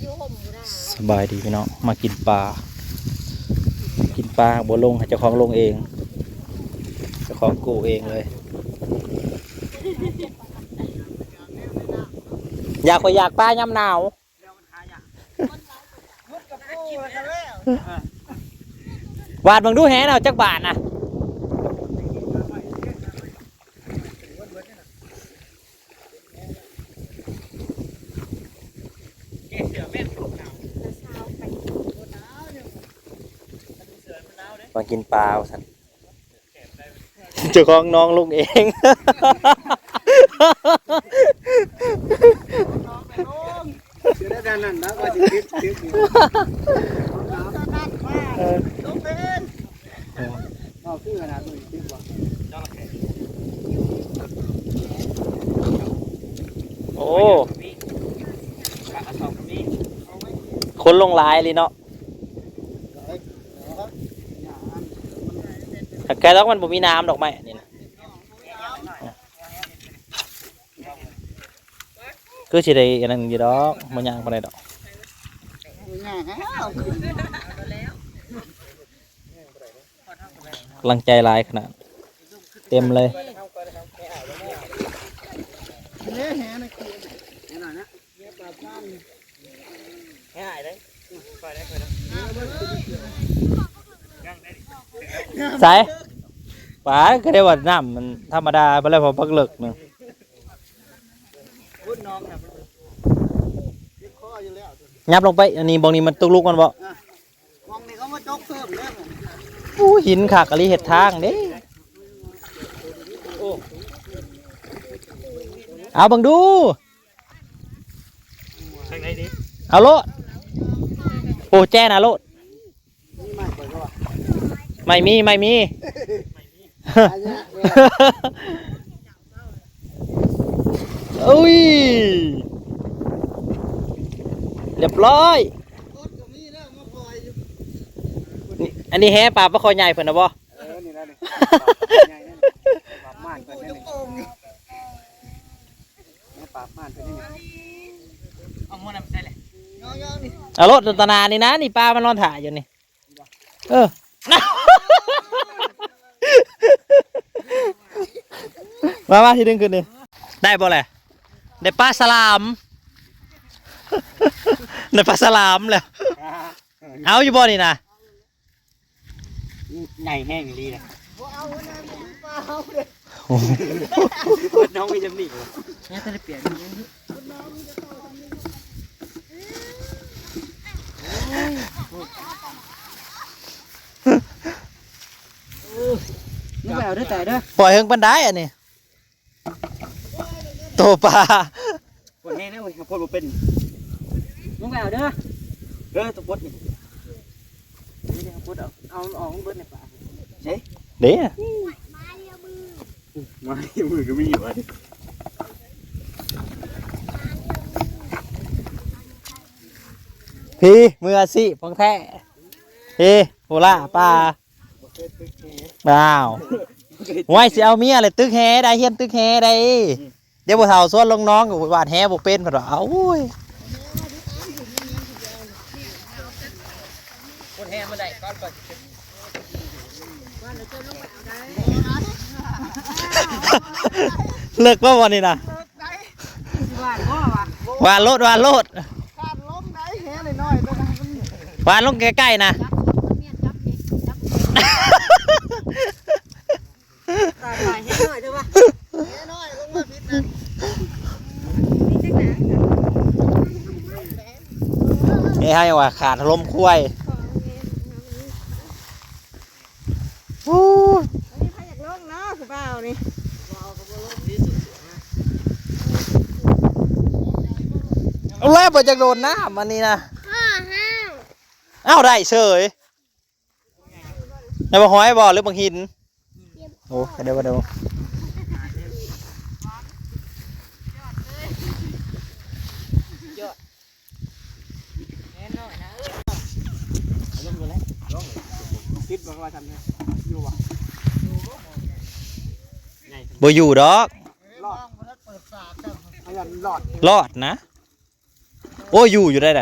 ສະບາຍດີພີ່ນ້ອງ ມາກິນປາ ກິນປາບໍ່ລົງ ໃຫ້ເຈົ້າຂອງລົງເອງ ເຈົ້າຂອງກູ້ເອງເລີຍ. ຢາກ ຂ້ອຍຢາກປາຍາມໜາວ. ຫວາດເບິ່ງດູແຫນເອົາຈັກບາດນະ. ມາກິນປາວ່າຊັ້ນ. ເຈົ້າຂອງໜອງລົງເອງ. ເອີ ເວົ້າຄືຂະໜາດມື້ນີ້ຕິດບໍ່? ໂອ້ ຄົນລົງຫຼາຍອີ່ຫຼີເນາະ. ແຕ່ດອກມັນບໍ່ມີນ້ຳດອກໄມ້ອັນນີ້ນະ. ຄືຊິໄດ້ອັນນັ້ນຢູ່ດອກ ບໍ່ຍາກປານໃດດອກ. ບໍ່ຍາກແລ້ວ ກຳລັງໃຈຫຼາຍຂະໜາດ ເຕັມເລີຍ. ໃສ ປາ ກໍໄດ້ວ່ານ້ຳມັນທຳມະດາໄປແລ້ວ ເພາະບັກເລິກໜຶ່ງ. ຫຍັບລົງໄປ ອັນນີ້ ບ່ອນນີ້ມັນຕຸກລຸກມັນບໍ່? ອ່ະ ໝ່ອງນີ້ເຂົາມາຈົກເພີ່ມເດີ. ໂອ້ ຫີນຄັກອີ່ຫຼີ ເຮັດທາງເດ້. ເອົາເບິ່ງດູ ທາງໃດດີ? ເອົາໂລດ ໂອ້ ແຈ້ນະໂລດ. ໄມ້ມີ ໄມ້ມີ ອຸ້ຍ ຮຽບຮ້ອຍ. ອັນນີ້ແຫປາປາຄໍໃຫຍ່ເພິ່ນນະບໍ່? ເອີ ນີ້ແຫຼະນີ້ ປາບມານເພິ່ນນີ້. ປາບມານເພິ່ນນີ້ ເອົາຫົວນຳໃສ່ແຫຼະ. ເອົາໂລດ ຕະໜານີ້ນະ ນີ້ປາມັນນອນຖ້າຢູ່ນີ້. ເອີ ມາ ມາ ຊິດຶງຂຶ້ນນີ້ ໄດ້ບໍ່ແຫຼະ? ໄດ້ປາສະຫຼາມ ໄດ້ປາສະຫຼາມແລ້ວ. ເອົາຢູ່ບໍ່ນີ້ນະ? ໃຫຍ່ແຮງອີ່ຫຼີນະ. ບໍ່ເອົາອັນນັ້ນ ປາເຮົາເດ້. ໂອ້ໂຫ ເບິດນ້ອງມີຈຳນີ້ ຍັງບໍ່ໄດ້ປ່ຽນ. ມຶງໄປເອົາເດີ ຕາຍເດີ. ປ່ອຍເຫິງປານໃດອັນນີ້? ໂຕປາ ປົດແຮງແລ້ວເວີຍ ເຮົາປົດບໍ່ເປັນ. ມຶງໄປເອົາເດີ ເດີ ໂຕປົດນີ້ ເດີ ເຮົາປົດເອົາ ເອົາອອກເບິດໃນປາ ເດ້ ເດ້ ມາເລີຍ ມືກໍມີຢູ່. ພີ້ ມືອາຊີບຂອງແທ້ ພີ້ ໂຫລາປາ. ອ້າວ ໂອ້ຍ ຊິເອົາເມຍແຫຼະ ຕຶກແຫໄດ້ ຮຽນຕຶກແຫໄດ້. ດຽວຜູ້ເຖົ້າຊວນລົງໜອງ ຫວານແຫບໍ່ເປັນ ເພິ່ນວ່າ. ໂອ້ຍ ເລິກບໍ່ ບ່ອນນີ້ນະ? ຫວານໂລດ ຫວານໂລດ ຂາດລົງໄດ້ ແຫນ້ອຍໆ ໂຕນັ້ນ ຫວານລົງໃກ້ໆ ນະ. ຕາຍໆ ແຫນ້ອຍເດີວ່າ ແຫນ້ອຍລົງມາຜິດນະ. ນີ້ໃຫ້ວ່າຂາດລົມຄວາຍ. ໂອ້ຍ ອັນນີ້ໃຜຢາກລົງເນາະ ຜູ້ບ່າວນີ້. ເອົາແລ້ວ ບໍ່ຢາກໂດດນ້ຳອັນນີ້ນະ. ອ້າວ ໄດ້ເສີຍ. ໄດ້ບັກຫອຍບໍ່ ຫຼືບັກຫີນ? ໂອ້ ໄດ້ບໍ່ ໄດ້ບໍ່. ບໍ່ຢູ່ດອກ ລອດ ລອດນະ. ໂອ້ ຢູ່ ຢູ່ໄດ້ໃດ.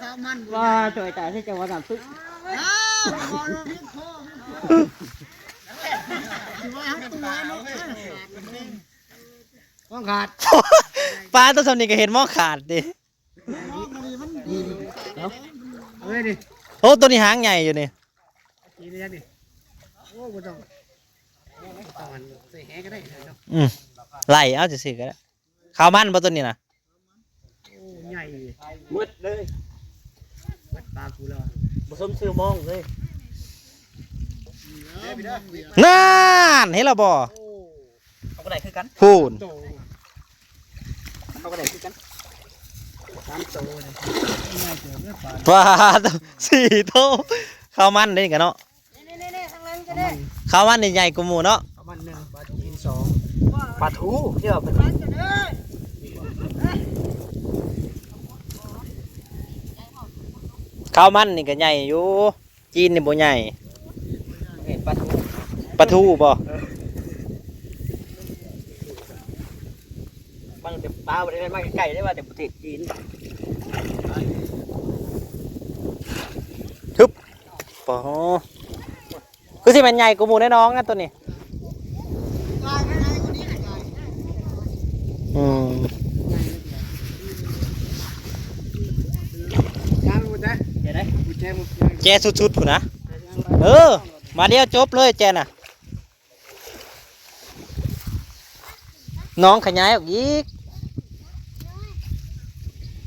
ข้าวมัน ว่าจ่อยตายที่จังหวัดน้ำตึก อ้าว ต้องขาด ปลาตัวสำนี้ก็เห็นหม้อขาดดิ เอาเลยดิ โอ้ ตัวนี้หางใหญ่อยู่นี่ กินเลยดิ โอ้ บ่ต้อง บ่ต้องอันใส่แหก็ได้เนาะ อืม ไล่เอาซื่อๆก็ได้ ข้าวมันบ่ตัวนี้นะ โอ้ ใหญ่ หมดเลย หมดปลากูแล้ว บ่สมชื่อมองเลย นั่น เห็นแล้วบ่ โอ้ เขาก็ได้คือกัน พูน โต เขาก็ได้คือกัน สามโตเลย ปลาสี่โต ข้าวมันเด้นี่กันเนาะ นี่ๆๆ ทางนั้นก็ได้ ข้าวมันนี่ใหญ่กว่าหมู่เนาะ ข้าวมันหนึ่ง ปลาจีนสอง ปลาทู เรียกว่าปลาทู ข้าวมันนี่ก็ใหญ่อยู่ จีนนี่บ่ใหญ่ เห็นปลาทู ปลาทูบ่ มันเป็นปลาบ่ได้มาใกล้ๆ ได้ว่าแต่ประเทศจีน ฮึบ ปอ คือสิแม่นใหญ่กว่าหมู่ในหนองนะตัวนี้ อืม แจ้สุดๆ พุ้นนะ เออ มาเดียวจบเลยแจ้น่ะ น้องขยายออกอีก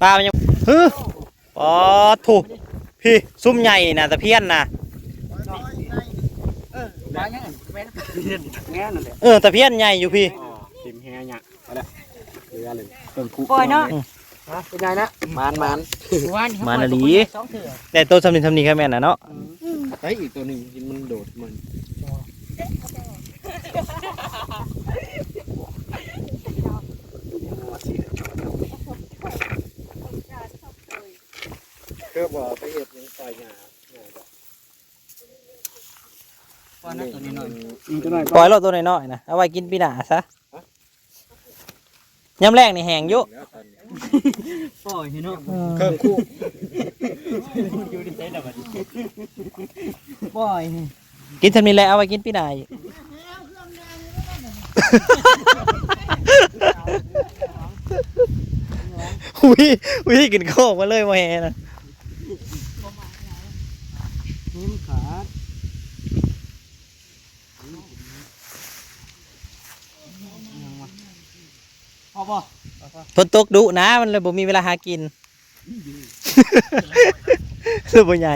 ปลามันยัง ฮึ ปอด โถ พี่ ซุ่มใหญ่น่ะ ตะเพียนน่ะ เออ ปลายัง แม่น แม่นนั่นแหละ เออ ตะเพียนใหญ่อยู่พี่ อ๋อ เต็มแฮะเนี่ย เอาละ เหลือเลย ต้นคุ ปล่อยเนาะ อืม ฮะ เป็นไงนะ หมาน หมาน วานนี่เขา หมานอีหลี ปล่อยตัวใหญ่สองเทื่อ แต่ตัวสำนี้สำนี้แค่แม่นน่ะเนาะ อืม ไอ้อีกตัวหนึ่งมันโดดมัน เพื่อว่าไปเฮ็ดหยังซอยหญ้า ปล่อยนะตัวน้อยๆ อืม ตัวน้อย ปล่อยโลดตัวน้อยๆ นะ เอาไว้กินปีหน้าซะ ยามแลงนี่แห้งอยู่ ปล่อยให้เนาะ อืม เครื่องคู่ อยู่ในใจดำบัดนี้ ปล่อย กินซำนี้แหละ เอาไว้กินปีหน้าอีก วิ วิกินโคกมาเลยบ่แฮนะ มันขาด พอบ่ ฝนตกดุนะ มันเลยบ่มีเวลาหากิน เลยบ่ใหญ่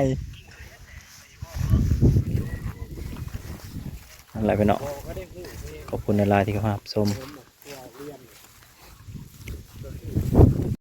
นั่นแหละพี่น้อง ขอบคุณหลายๆที่เข้ามารับชม